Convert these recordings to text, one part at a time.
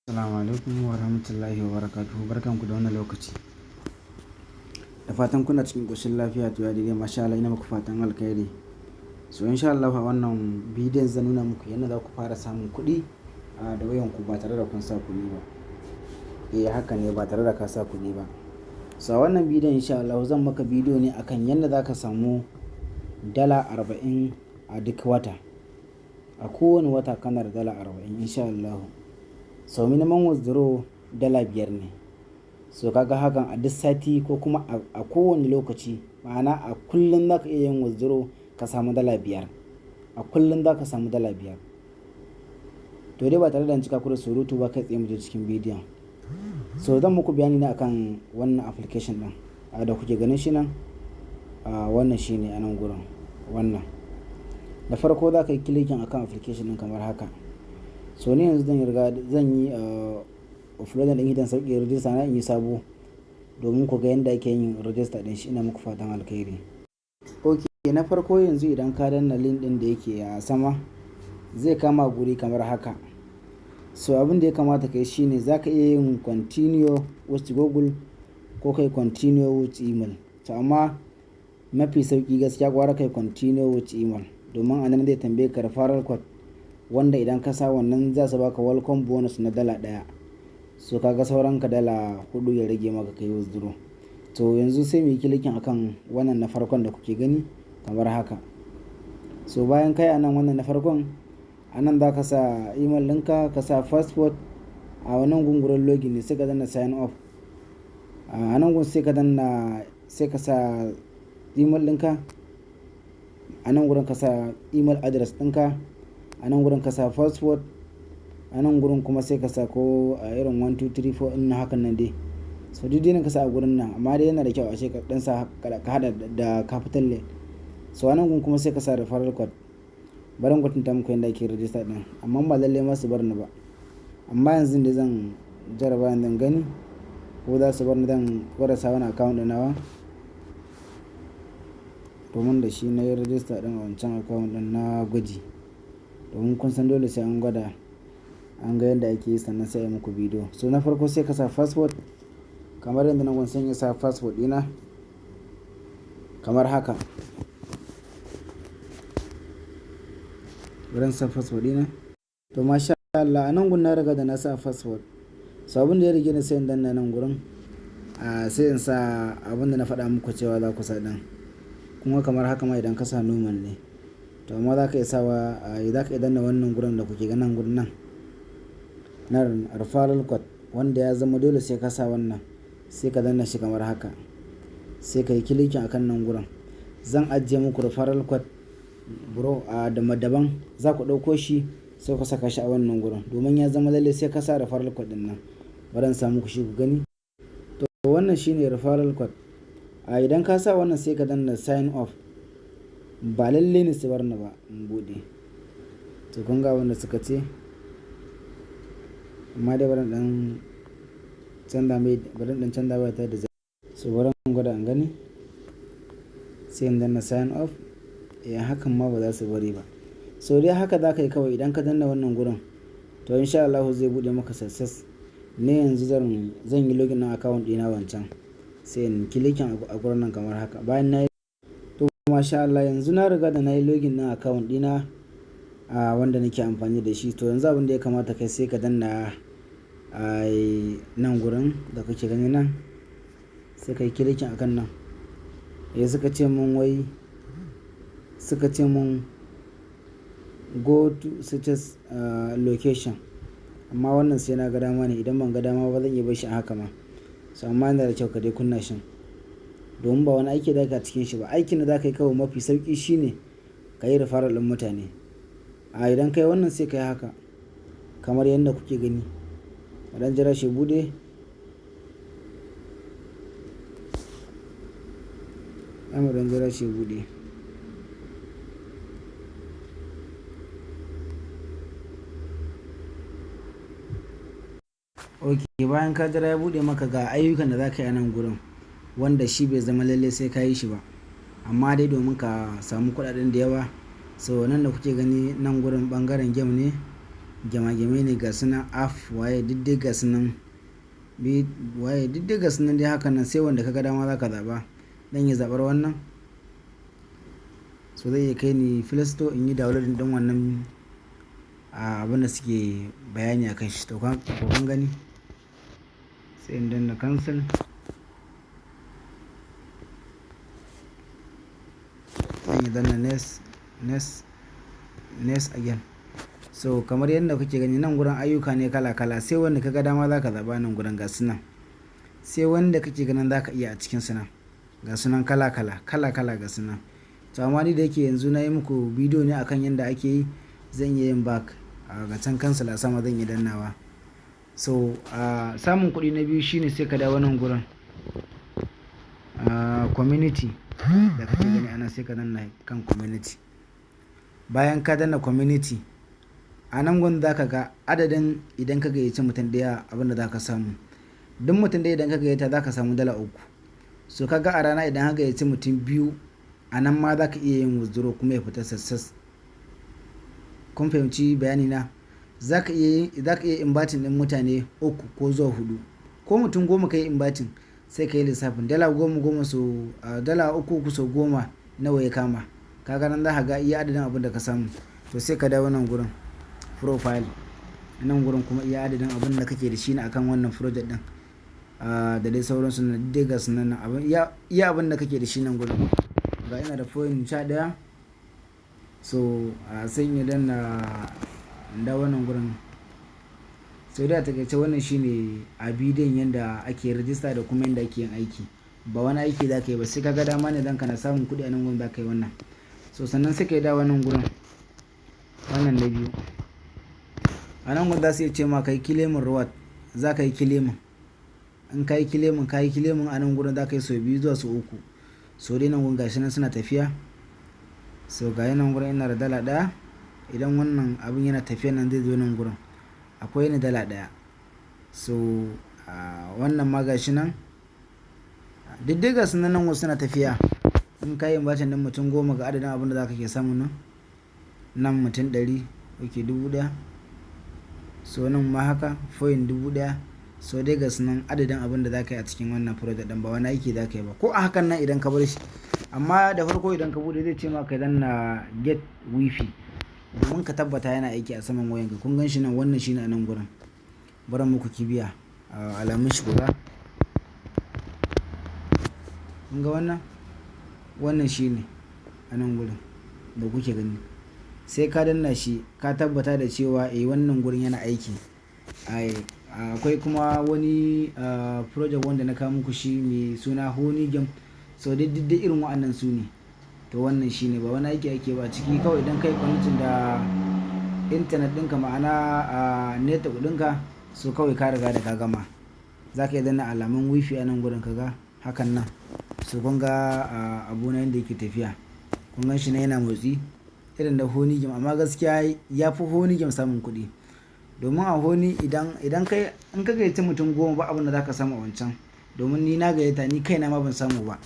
Assalamu alaikum wa rahmatullahi wa barakatuhu. Barkanku da wannan lokaci. Da fatan kuna cikin ƙoshin lafiya. To, ya daidai, masha Allah, ina muku fatan alkhairi. So insha Allah a wannan bidiyon zan nuna muku yadda za ku fara samun kuɗi da wayanku ba tare da kun sa kuɗi ba. Eh, haka ne, ba tare da ka sa kuɗi ba. So a wannan bidiyon, insha Allah, zan maka bidiyo ne akan yadda za ka samu $40 a duk wata. A kowane wata kana da $40, insha Allah. So minimum withdraw $5 ne. So kaga hakan a duk sati ko kuma a kowane lokaci, ma'ana a kullum za ka iya yin withdraw ka samu $5. A kullum za ka samu $5. To dai, ba tare da in cika ku da surutu ba, kai tsaye mu je cikin bidiyon. So zan muku bayani ne akan wannan application ɗin da kuke ganin shi nan. Wannan shine a nan gurin wannan. Da farko za ka yi clicking akan application ɗin kamar haka. So ni yanzu zan riga zan yi uploading ɗin idan sauƙi register na in yi sabo domin ku ga yadda ake yin register ɗin shi. Ina muku fatan alkhairi. Ok, na farko yanzu idan ka danna link ɗin da yake a sama, zai kama guri kamar haka. So abin da ya kamata ka yi shine za ka iya yin continue with Google ko kai continue with email. To amma mafi sauƙi gaskiya, gwara kai continue with email, domin a nan zai tambaye ka referral code, wanda idan ka sa wannan za su baka welcome bonus na $1. So kaga sauran ka $4 ya rage maka kai withdraw. To yanzu sai muyi clicking akan wannan na farkon da kuke gani kamar haka. So bayan kai a nan wannan na farkon, a nan za ka sa email ɗinka, ka sa password. A wannan gun, gurin login ne, sai ka danna sign up. A nan gun sai ka danna, sai ka sa email ɗinka. A nan gurin ka sa email address ɗinka. A nan gurin ka sa password. A nan gurin kuma sai ka sa ko a irin 1 2 3 4 ɗin hakan nan dai. So duk dai ka sa a gurin nan, amma dai yana da kyau ace ka ɗan sa ka haɗa da capital letter. So a nan gun kuma sai ka sa referral code. Bari in kwatanta muku yanda ake register ɗin, amma ba lallai ma su bar ni ba. Amma yanzu dai zan jarraba yanzu in gani ko za su bar ni. Zan gwada sa wani account ɗin nawa domin da shi na yi register ɗin a wancan account ɗin na gwaji. Domin kun san dole sai an gwada an ga yadda ake yi sannan sai a yi muku bidiyo. So na farko sai ka sa password kamar yadda nan gun sai in sa password ɗina kamar haka. Bari in sa password ɗina. To, masha Allah, a nan gun na riga da na sa password. So abin da ya rage ni, sai in danna nan gurin, sai in sa abin da na faɗa muku cewa za ku sa ɗin. Kuma kamar haka ma idan ka sa normal ne. To amma za ka iya sawa, za ka iya danna wannan gurin da kuke ganin gurin nan. Na referral code, wanda ya zama dole sai ka sa wannan, sai ka danna shi kamar haka. Sai ka yi clicking a kan nan gurin. Zan ajiye muku referral code bro a daban, za ku ɗauko shi sai ku saka shi a wannan gurin. Domin ya zama lalle sai ka sa referral code ɗin nan. Bari in sa muku shi ku gani. To wannan shine referral code. Idan ka sa wannan, sai ka danna sign up. Ba lalle ne su bar ni ba in buɗe. To kun ga abin da suka ce. Amma dai bari in ɗan canza mai, bari in ɗan canza wayata da. So bari in gwada in gani. Sai in danna sign up. Eh, hakan ma ba za su bari ba. So dai haka za ka yi kawai idan ka danna wannan gurin. To insha Allahu zai buɗe maka success. Ni yanzu zan yi login ɗin account ɗina wancan. Sai in clicking a gurin nan kamar haka. Bayan na yi, to masha Allah, yanzu na riga da na yi login ɗin account ɗina a wanda nake amfani da shi. To yanzu abin da ya kamata kai, sai ka danna a nan gurin da kake gani nan. Sai ka yi clicking a kan nan. Eh, suka ce mun wai, suka ce mun go to suggest location. Amma wannan sai na ga dama ne, idan ban ga dama ba zan iya bar shi a haka ma. So amma yana da kyau ka dai kunna shi. Domin ba wani aiki za ka yi a cikin shi ba. Aikin da za ka yi kawai mafi sauƙi shine ka yi referral ɗin mutane. Idan ka yi wannan, sai ka yi haka kamar yadda kuke gani. Mu ɗan jira shi buɗe. Zamu ɗan jira shi buɗe. Ok, bayan ka jira ya buɗe maka, ga ayyukan da za ka yi a nan gurin, wanda shi bai zama lalle sai ka yi shi ba. Amma dai domin ka samu kuɗaɗen da yawa. So nan da kuke gani nan gurin, ɓangaren game ne. Game-game ne ga su nan, app waye duk dai ga su nan. Waye duk dai ga su nan dai hakan nan, sai wanda ka ga dama za ka zaɓa. Zan iya zaɓar wannan. So zai iya kai ni Play Store in yi downloading ɗin wannan abun da suke bayani a kan shi. To kun gani? Sai in danna cancel. Zan iya danna next, next, next again. So kamar yadda kuke gani, nan gurin ayyuka ne kala kala, sai wanda ka ga dama za ka zaɓa nan gurin, ga su nan. Sai wanda kake ganin za ka iya a cikinsu nan. Ga su nan kala kala, kala kala ga su nan. To amma ni da yake yanzu na yi muku bidiyo ne akan yadda ake yi, zan iya yin back ga can cancel a sama, zan iya dannawa. So samun kuɗi na biyu shine sai ka dawo nan gurin community da kake gani anan, sai ka danna kan community. Bayan ka danna community, a nan gun za ka ga adadin idan ka gayyaci mutum ɗaya abin da za ka samu. Duk mutum ɗaya idan ka gayyata za ka samu $3. So ka ga a rana idan ka gayyaci mutum biyu, a nan ma za ka iya yin withdraw kuma ya fita success. Kun fahimci bayani na? Za ka iya inviting ɗin mutane uku ko zuwa huɗu. Ko mutum 10 ka yi inviting, sai ka yi lissafin dala 10 goma so $3 3 sau 10 nawa ya kama. Ka ga nan za ka ga iya adadin abin da ka samu. To sai ka dawo nan gurin profile. Nan gurin kuma iya adadin abin da kake da shi ne akan wannan project ɗin. Da dai sauransu nan dai ga su nan abin iya abin da kake da shi nan gurin. Ga ina da point 11. So sai in yi danna in dawo nan gurin. So dai a takaice wannan shine a bidiyon yanda ake register da kuma yanda ake yin aiki. Ba wani aiki za ka yi ba, sai ka ga dama ne dan kana samun kuɗi a nan gurin za ka yi wannan. So sannan sai ka yi dawo nan gurin wannan na biyu. A nan gun za su iya ce ma ka yi claiming reward, za ka yi claiming. In ka yi claiming, ka yi claiming a nan gurin, za ka yi sau biyu zuwa sau uku. So dai nan gun gashi nan suna tafiya. So ga nan gurin ina da $1. Idan wannan abun yana tafiya nan, zai zo nan gurin. Akwai ni $1. So wannan ma gashi nan. Duk dai gasu nan, nan wasu suna tafiya. In ka yi inviting ɗin mutum 10, ga adadin abin da za ka ke samu nan. Nan mutum 100, okay, 1000. So nan ma haka point 1000. So dai gasu nan adadin abin da za ka yi a cikin wannan project ɗin, ba wani aiki za ka yi ba. Ko a hakan nan idan ka bar shi. Amma da farko idan ka buɗe, zai ce ma ka danna get wifi domin ka tabbata yana aiki a saman wayanka. Kun gan shi nan, wannan shine a nan gurin. Bari muku kibiya alamun shi kuga. Kun ga wannan? Wannan shine a nan gurin da kuke gani. Sai ka danna shi ka tabbata da cewa eh, wannan gurin yana aiki. Ai akwai kuma wani project wanda na kawo muku shi mai suna Honey Game. So dai duk dai irin wa'annan su ne. To wannan shine, ba wani aiki ake ba ciki, kawai idan ka yi connecting da internet ɗinka, ma'ana network ɗinka, so kawai ka riga da ka gama. Za ka iya danna alamun wifi a nan gurin, ka ga hakan nan. So kun ga abu na yanda yake tafiya. Kun gan shi nan yana motsi irin da Honey Game, amma gaskiya ya fi Honey Game samun kuɗi. Domin a Honey idan kai in ka gayyaci mutum 10, ba abin da za ka samu a wancan. Domin ni na gayyata, ni kaina ma ban samu ba.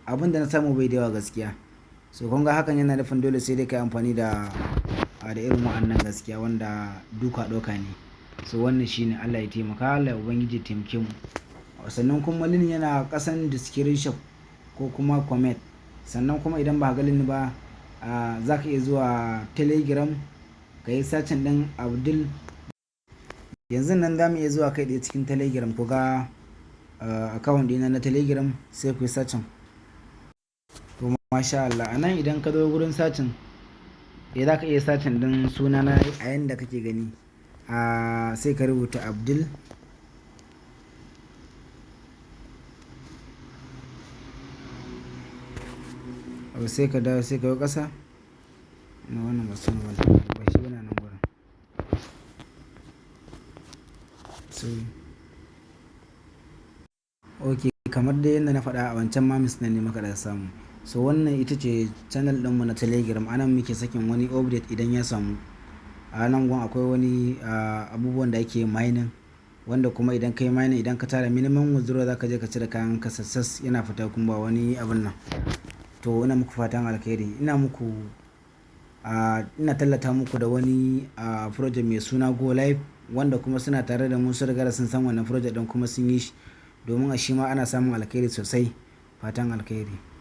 Abin da na samu bai da yawa gaskiya. So kun ga hakan yana nufin dole sai dai ka yi amfani da irin wa'annan gaskiya wanda duka ɗauka ne. So wannan shine, Allah ya taimaka, Allah Ubangiji ya taimake mu. Sannan kuma link yana ƙasan description ko kuma comment. Sannan kuma idan ba ka ga link ba, za ka iya zuwa Telegram ka yi searching ɗin Abdul. Yanzun nan za mu iya zuwa kai tsaye cikin Telegram, ku ga account ɗina na Telegram, sai ku yi searching. To masha Allah, a nan idan ka zo gurin searching, eh, za ka iya searching ɗin sunana a yanda kake gani. Sai ka rubuta Abdul. Sai ka dawo, sai ka yo ƙasa. No, wannan ba suna bane, ba shi bane nan gurin. So okay, kamar dai yadda na faɗa a wancan ma miss nan ne muka ɗan samu. So wannan ita ce channel ɗinmu na Telegram. A nan muke sakin wani update idan ya samu. A nan gun akwai wani abubuwan da ake mining, wanda kuma idan ka yi mining, idan ka tara minimum withdraw, za ka je ka cire kayan ka success, yana fita kuma ba wani abun nan. To ina muku fatan alkhairi. Ina muku Ina tallata muku da wani project mai suna Go Live, wanda kuma suna tare da mu, sun riga da sun san wannan project ɗin kuma sun yi shi. Domin a shi ma ana samun alkhairi sosai. Fatan alkhairi.